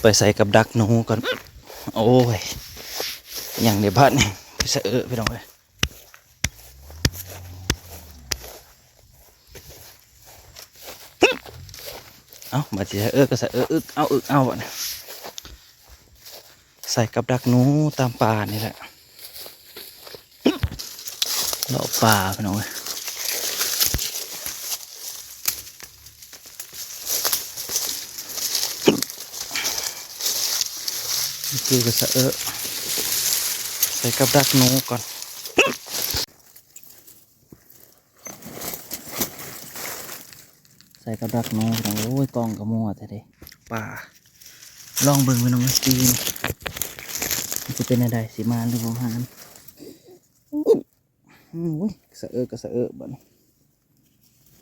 ປໃສ່ກັບດັກໜູກ່ອນ. ໂອ້ຍ ຫຍັງເດບາດນີ້ ໄປສະເອະພີ່ນ້ອງເອີຍ. ເອົ້າ ບາດຊິສະເອະກໍສະເອະ ອຶກເອົາ ອຶກເອົາ ບາດນີ້ ໃສ່ກັບດັກໜູຕາມປ່ານີ້ແຫຼະ. ເລາະປ່າພີ່ນ້ອງເອີຍ. ນີ້ຄືກະສະເອະ ໃສ່ກັບດັກໜູກ່ອນ. ໃສ່ກັບດັກໜູພີ່ນ້ອງ. ໂອ້ຍ ກ້ອງກະມົວແທ້ເດ ປ່າ. ລອງເບິ່ງພີ່ນ້ອງ ປີນີ້ມັນຊິເປັນແນວໃດ ຊິມານຫຼືບໍ່ມານ. ໂອ້ຍ ສະເອະກະສະເອະ ບາດນີ້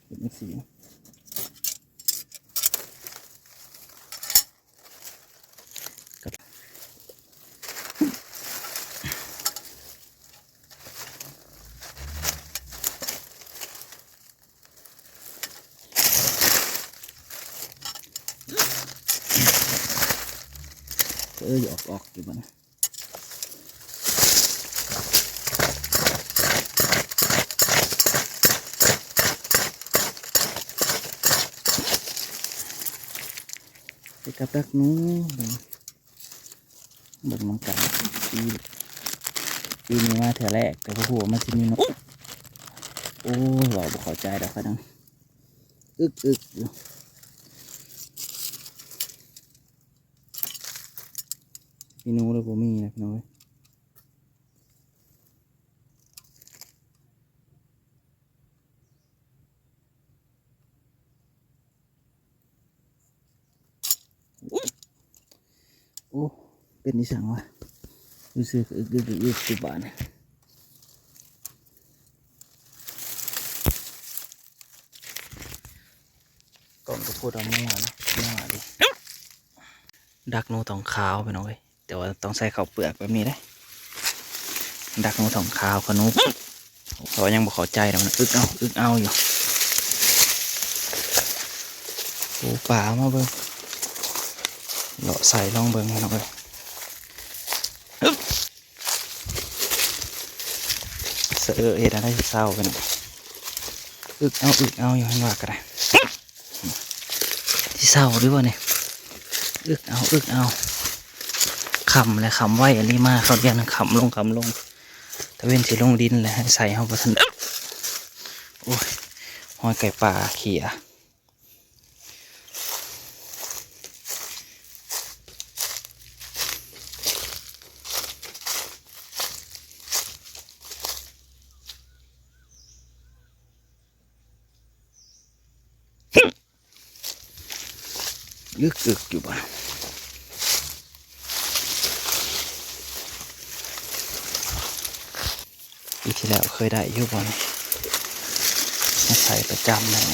ເປັນຈັ່ງຊີ້. ເອີ ອອກໆ ຢູ່ບາດນີ້. ໃສ່ກັບດັກໜູ ເບິ່ງນຳກັນ. ປີ ປີນີ້ມາເທື່ອແລກ ແຕ່ບໍ່ຮູ້ວ່າມັນຊິມີໜູ. ໂອ້ຍ ເວົ້າບໍ່ເຂົ້າໃຈດອກ ຂ້ອຍນັ້ນ ອຶກໆ ຢູ່. ມີໜູແລ້ວບໍ່ມີແລ້ວພີ່ນ້ອງເອີຍ. ໂອ້ ເປັນອີ່ຫຍັງວະ ຮູ້ສຶກອຶກໆ ຢູ່ບາດນີ້. ກ້ອງກະໂພດວ່າມົວເນາະ ມົວເດ. ດັກໜູທອງຂາວພີ່ນ້ອງເອີຍ ແຕ່ວ່າຕ້ອງໃສ່ເຂົ້າເປືອກແບບນີ້ເດ້. ດັກໜູທອງຂາວຂະໜູ ເພາະວ່າຍັງບໍ່ເຂົ້າໃຈນຳ ອຶກເອົາ ອຶກເອົາຢູ່. ໂອ້ ປາມາເບິ່ງ ເລາະໃສ່ລອງເບິ່ງພີ່ນ້ອງເອີຍ. ສະເອະ ເຮັດແນວໃດຊິເຊົາກັນ ອຶກເອົາ ອຶກເອົາຢູ່ຫັ້ນວ່າກໍໄດ້. ຊິເຊົາຢູ່ບໍ່ນີ້ ອຶກເອົາ ອຶກເອົາ. ຄ່ຳແລ້ວ ຄ່ຳໄວອີ່ຫຼີ ມາເຂົ້າດຽນ ຄ່ຳລົງ ຄ່ຳລົງ ຕາເວັນຊິລົງດິນແລ້ວ ໃສ່ເຮົາບໍ່ທັນ. ໂອ້ຍ ຮອຍໄກ່ປ່າເຂ້ຍ. ອຶກໆ ຢູ່ບາດ. ປີທີ່ແລ້ວເຄີຍໄດ້ຢູ່ບ່ອນນີ້ ມາໃສ່ປະຈຳແລ້ວ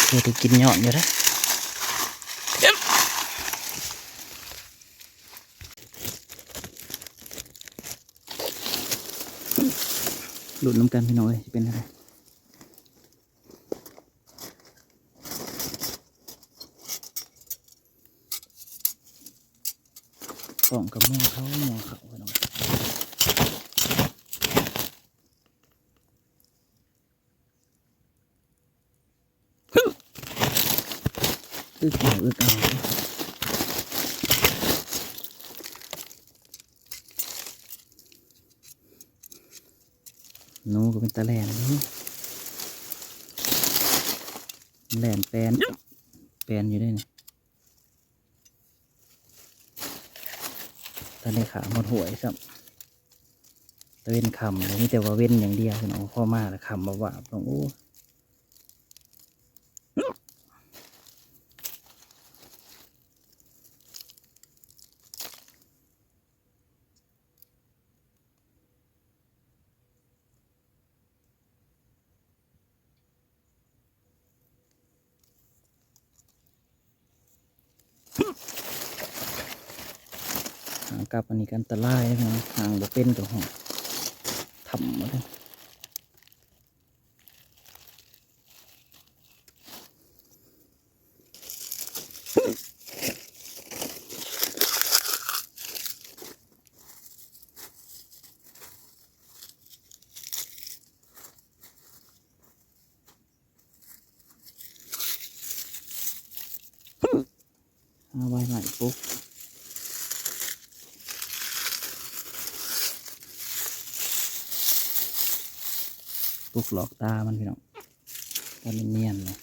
ເຄີຍໄດ້ກິນຍ້ອນຢູ່ເດ້. ລຸ້ນນຳກັນພີ່ນ້ອງເອີຍ ຊິເປັນແນວໃດ. ກ້ອງກະມົວເຂົ້າ ມົວເຂົ້າພີ່ນ້ອງ. ອຶກເອົາ ອຶກເອົາ. ໜູກໍເປັນຕາແລ່ນຢູ່ ແລ່ນແປນ ແປນຢູ່ເດ້ນີ້. ທັນໄດ້ຂ້າມຮອດຫ້ວຍຊ້ຳ ຕາເວັນຄ່ຳ ມີແຕ່ວ່າເວັນຢ່າງດຽວພີ່ນ້ອງ. ພໍມາແລ້ວຄ່ຳວາບໆລົງ ໂອ້. ຫາກັບອັນນີ້ກໍອັນຕະລາຍເນາະ ຫາບໍ່ເປັນກໍຮອດຖ້ຳໝົດ. ເອົາໃບໄມ້ປຸກ ປຸກຫຼອກຕາມັນພີ່ນ້ອງ ຕາມັນນຽນເນາະ.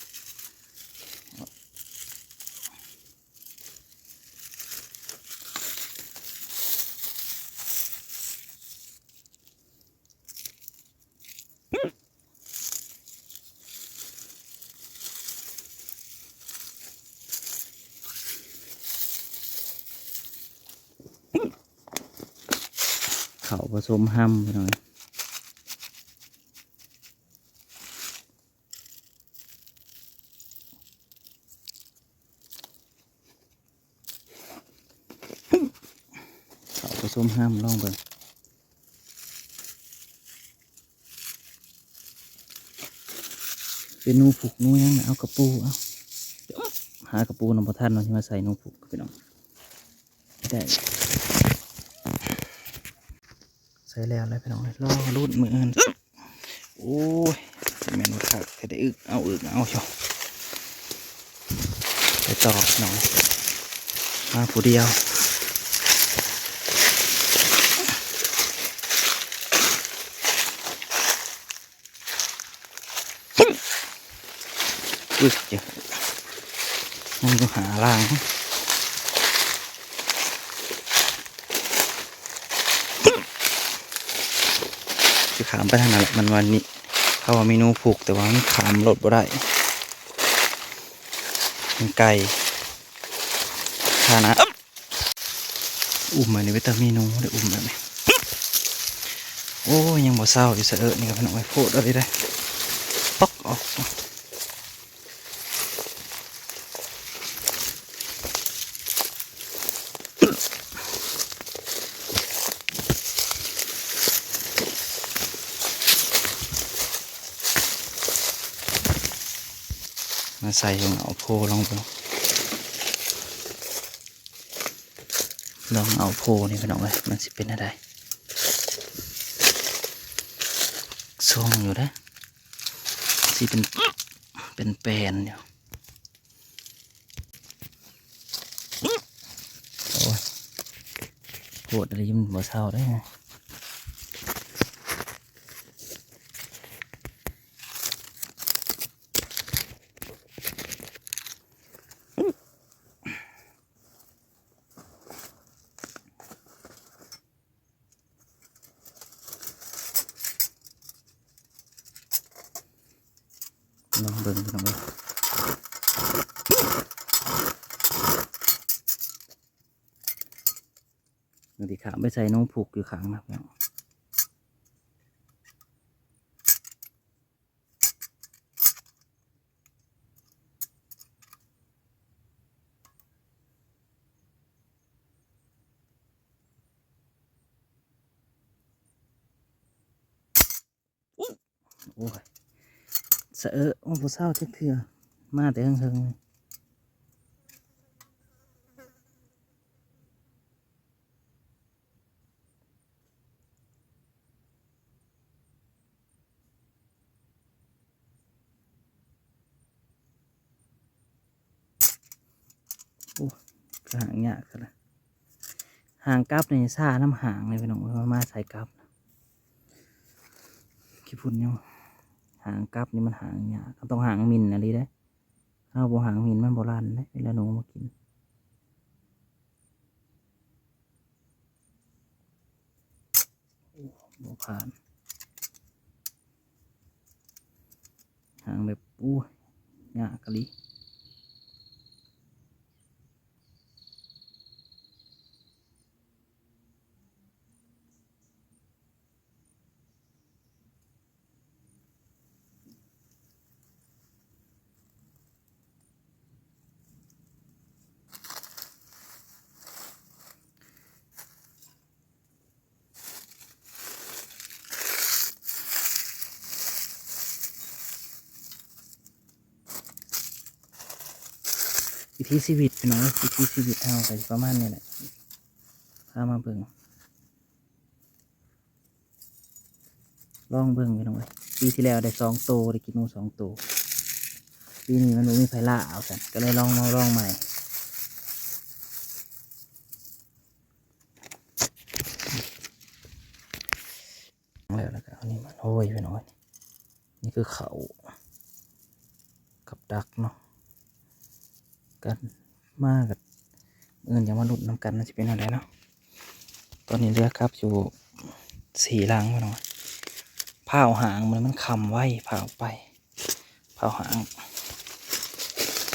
ເຂົ້າປະສົມຮຳພີ່ນ້ອງ. ເຂົ້າປະສົມຮຳ ລອງເບິ່ງ ເປັນໜູພຸກໜູຫຍັງນະ ເອົາກະປູ ເອົາ ຫາກະປູນຳບໍ່ທັນ ວ່າຊິມາໃສ່ໜູພຸກພີ່ນ້ອງ. ໄດ້ ໃສ່ແລ້ວແຫຼະພີ່ນ້ອງ ລໍລຸ້ນມື້ອື່ນ. ໂອ້ຍ ຊິແມ່ນວ່າຄັກແທ້ ໄດ້ອຶກເອົາ ອຶກເອົາຢູ່ ໄປຕໍ່ພີ່ນ້ອງ ມາຜູ້ດຽວ. ອຶກ ຍັງຢູ່ຫ້າຫຼັງ ຊິຂ້າມໄປທາງນັ້ນແຫຼະ ມັນວ່ານີ້ ເຂົາວ່າມີໜູພຸກ ແຕ່ວ່າມັນຂ້າມລົດບໍ່ໄດ້ ມັນໄກ ທ່ານະ. ອຸ້ມອັນນີ້ເປັນຕາມີໜູເດ້ ອຸ້ມແບບນີ້. ໂອ້ຍ ຍັງບໍ່ເຊົາຢູ່ ສະເອີ ນີ້ກໍເປັນ ໂອ້ຍ ໂພດເອົາເດ້ ປອກອອກ. ມາໃສ່ເບິ່ງ ເອົາໂພລອງເບິ່ງ. ລອງເອົາໂພນີ້ພີ່ນ້ອງເອີຍ ມັນຊິເປັນແນວໃດ. ຊົງຢູ່ເດ້ ຊິເປັນ ເປັນແປນຢູ່. ໂອ້ຍ ໂພດອີ່ຫຼີ ມັນບໍ່ເຊົາເດ້. ລອງເບິ່ງພີ່ນ້ອງເອີຍ ບາງທີຂ້າມໄປໃສ່ໜູພຸກຢູ່ຂ້າງນະພີ່ນ້ອງ. ໂອ້ຍ ສະເອີ ໂອ້ ບໍ່ເຊົາຈັກເທື່ອ ມາແຕ່ເທິງໆ. ໂອ້ ຄືຫາງຍາກຊັ້ນລະ ຫາງກັບນີ້ຊ້ານຳຫາງເລີຍພີ່ນ້ອງເອີຍ ມາໃສ່ກັບ ຂີ້ຝຸ່ນຢູ່ ຫາງກັບນີ້ມັນຫາງຍາກ ຕ້ອງຫາງໝິ່ນອີ່ຫຼີເດ້. ເຮົາບໍ່ຫາງໝິ່ນມັນບໍ່ລັ່ນເດ້ ເວລາໜູມາກິນ. ໂອ້ ບໍ່ຜ່ານ ຫາງແບບ ໂອ້ຍ ຍາກອີ່ຫຼີ. ໂ ວິຖີຊີວິດພີ່ນ້ອງເອີຍ ວິຖີຊີວິດເຮົາກໍຊິປະມານນີ້ແຫຼະ ພາມາເບິ່ງ ລອງເບິ່ງພີ່ນ້ອງເອີຍ ປີທີ່ແລ້ວໄດ້ສອງໂຕ ໄດ້ກິນໜູສອງໂຕ ປີນີ້ມັນບໍ່ມີໃຜລ່າເອົາຊັ້ນ ກໍເລີຍລອງມາລອງໃໝ່ ແລ້ວ ແລ້ວກໍເອົານີ້ມາໂຮຍພີ່ນ້ອງເອີຍ ນີ້ຄືເຂົ້າກັບດັກເນາະ ກັນມາກັບ ມື້ອື່ນຈະມາລຸ້ນນຳກັນວ່າຊິເປັນແນວໃດເນາະ ຕອນນີ້ເຫຼືອກັບຢູ່ສີ່ຫຼັງພີ່ນ້ອງ ພ້າວຫາງ ມື້ນີ້ມັນຄ່ຳໄວ ພ້າວໄປ ເຜົາຫາງ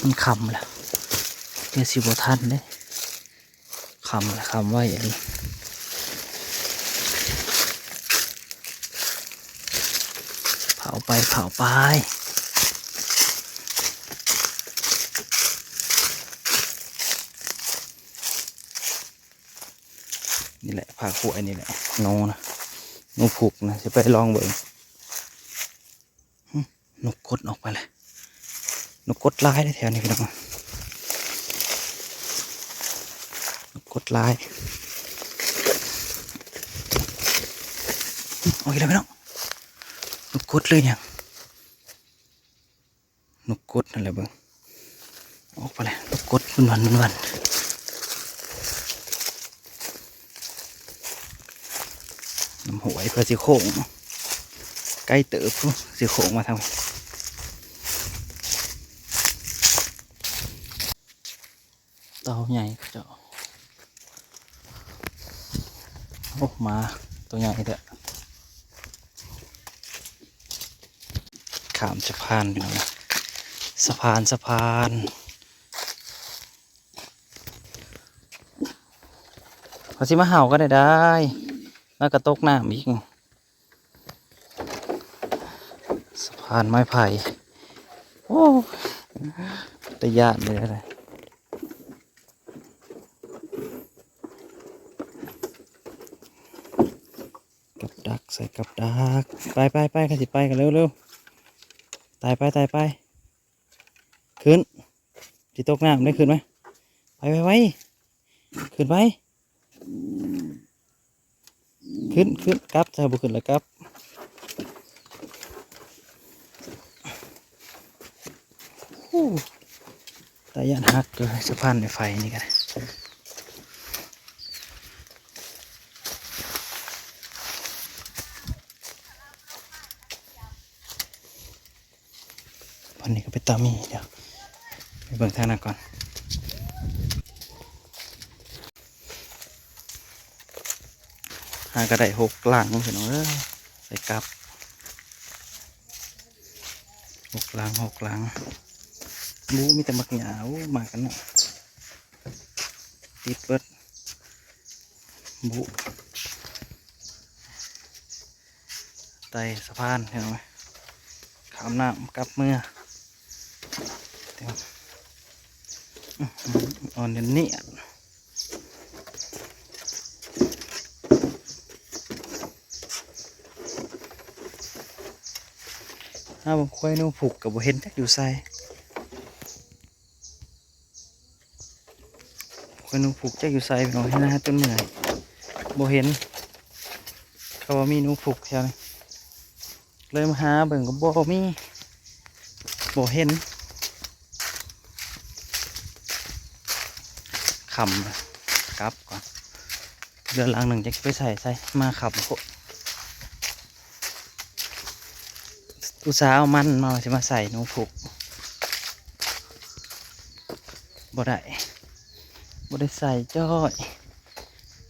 ມັນຄ່ຳແລ້ວ ດຽວຊິບໍ່ທັນເດ້ ຄ່ຳແລ້ວ ຄ່ຳໄວອີ່ຫຼີ ເຜົາໄປ ເຜົາໄປ ນີ້ແຫຼະ ພາກຫ້ວຍນີ້ແຫຼະ ໜູນະ ໜູພຸກນະ ຊິໄປລອງເບິ່ງ. ຫຶ ນົກກົດອອກໄປແລ້ວ ນົກກົດຫຼາຍເດ້ແຖວນີ້ພີ່ນ້ອງ ນົກກົດຫຼາຍ ອອກອີກແລ້ວພີ່ນ້ອງ ນົກກົດຫຼືຫຍັງ ນົກກົດນັ້ນແຫຼະເບິ່ງ ອອກໄປແລ້ວ ກົດວັນໆ ນຳຫ້ວຍ ເພື່ອຊິໂຄ້ງ ໄກເຕີບພຸ້ນ ຊິໂຄ້ງມາທາງ ເຕົາໃຫຍ່ເຂົາເຈົ້າ ໂອ້ ໝາໂຕໃຫຍ່ແທ້ ຂ້າມສະພານພີ່ນ້ອງ ສະພານ ສະພານ ເຂົາຊິມາເຫົ່າກໍໄດ້ ໄດ້ ແລ້ວກໍຕົກນ້ຳອີກ ສະພານໄມ້ໄຜ່ ໂອ້ ຕາຢ້ານເລີຍ ກັບດັກ ໃສ່ກັບດັກ ໄປໆໆ ຂ້າຊິໄປກັນ ເລັວໆ ໄຕ່ໄປ ໄຕ່ໄປ ຂຶ້ນ ຊິຕົກນ້ຳເດ້ ຂຶ້ນໄປ ໄປໄວໆ ຂຶ້ນໄປ ຂຶ້ນ ຂຶ້ນ ກັບ ຖ້າບໍ່ຂຶ້ນແລ້ວກັບ ໂອ້ ຕາຢ້ານຮັກຢູ່ ສະພານໄມ້ໄຜ່ນີ້ກໍໄດ້ ອັນນີ້ກໍເປັນຕາມີ ດຽວໄປເບິ່ງທາງນັ້ນກ່ອນ ຫາກໍໄດ້ຫົກຫຼັງພີ່ນ້ອງເອີຍ ໃສ່ກັບ ຫົກຫຼັງ ຫົກຫຼັງ ໂອ້ ມີແຕ່ໝາກຫຍ້າ ໂອ້ ໝາກອັນນັ້ນ ຕິດເບິດ ບຸ ໄຕ່ສະພານພີ່ນ້ອງເອີຍ ຂ້າມນ້ຳກັບເມືອ ອ່ອນນຽນໆ ຫາເບິ່ງຄວາຍໜູພຸກກໍບໍ່ເຫັນຈັກຢູ່ໃສ. ຂ້ອຍໜູຜູກຈັກຢູ່ໃສພີ່ນ້ອງ ເຮັດນາຈົນເມື່ອຍ ບໍ່ເຫັນ ເຂົາວ່າມີໜູຜູກແຖວນີ້ ເລີຍມາຫາເບິ່ງກໍບໍ່ມີ ບໍ່ເຫັນ ຄ່ຳ ກັບກ່ອນ ເດືອນຫຼັງໜຶ່ງຈັກຊິໄປໃສ່ໃສ ມາຄ່ຳໂພດ. ອຸດສ່າເອົາມັນມາວ່າຊິມາໃສ່ໜູຜູກ ບໍ່ໄດ້ ບໍ່ໄດ້ໃສ່ຈ້ອຍ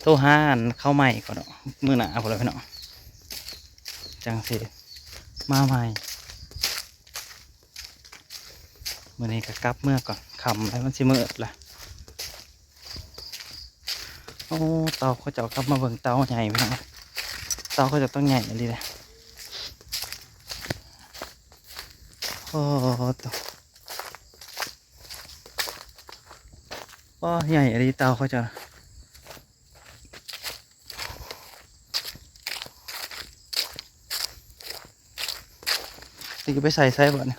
ໂທຫາອັນເຂົາໃໝ່ກ່ອນເນາະ ມື້ໜ້າພຸ້ນລະພີ່ນ້ອງ ຈັ່ງຊິມາໃໝ່ ມື້ນີ້ກໍກັບເມືອກ່ອນ ຄ່ຳແລ້ວມັນຊິມືດລະ. ໂອ້ ເຕົາເຂົາເຈົ້າກັບມາເບິ່ງເຕົາໃຫຍ່ພີ່ນ້ອງ ເຕົາເຂົາເຈົ້າຕ້ອງໃຫຍ່ອີ່ຫຼີເດ້ ໂອ້ ໂຕ ໂອ້ ໃຫຍ່ອີ່ຫຼີເຕົາເຂົາເຈົ້າ ຊິໄປໃສ່ໃສບາດນີ້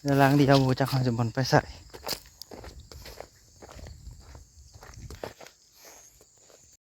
ເຮືອນຫຼັງດຽວ ບໍ່ຈັກເຮົາຈະບ່ອນໄປໃສ່.